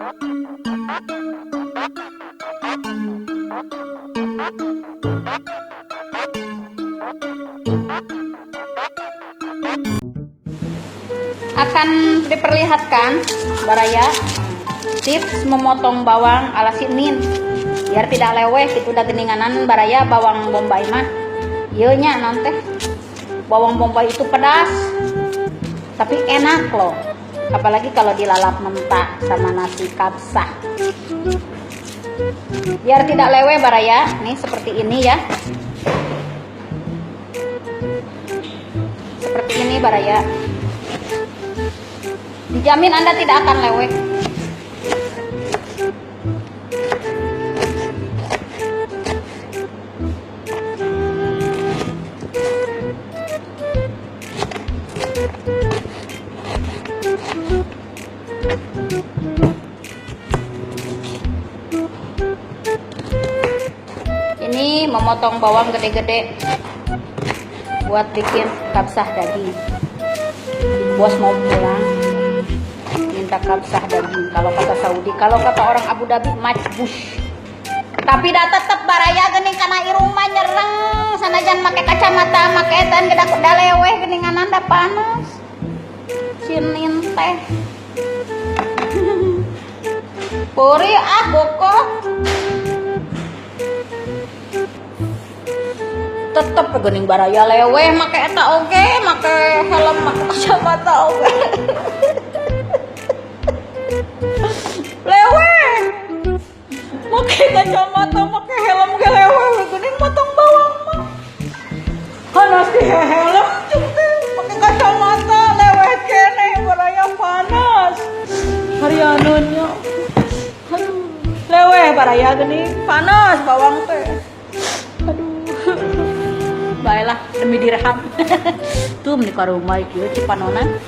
Akan diperlihatkan baraya tips memotong bawang ala si Nin biar tidak leweh gitu. Udah geninganan baraya, bawang bombay mah ieu nya nanti bawang bombay itu pedas tapi enak loh, apalagi kalau dilalap mentah sama nasi kabsah. Biar tidak leweh baraya, nih seperti ini ya, seperti ini baraya, dijamin Anda tidak akan leweh. Ini memotong bawang gede-gede buat bikin kabsah daging. Bos mau pulang minta kabsah daging. Kalau kata Saudi, kalau kata orang Abu Dhabi majbus. Tapi dah tetep baraya geuning kana irung mah nyereng, sanajan make kacamata make etan gedak udah leweh geuningan anda panas. Sinin teh. Puri ah bokoh. Tetep geuning baraya leweh make eta oge, make helm, make kacamata oge. Leweh. Make kacamata, make helm ge leweh geuning motong bawang mah. Panas di helm cuk teh, make kacamata leweh keneh baraya panas. Harianeun nya. Aduh, leweh baraya geuning panas bawang teh. Aduh. Baiklah demi dirham. Tuh meni ka rumah kieu Cipanonan.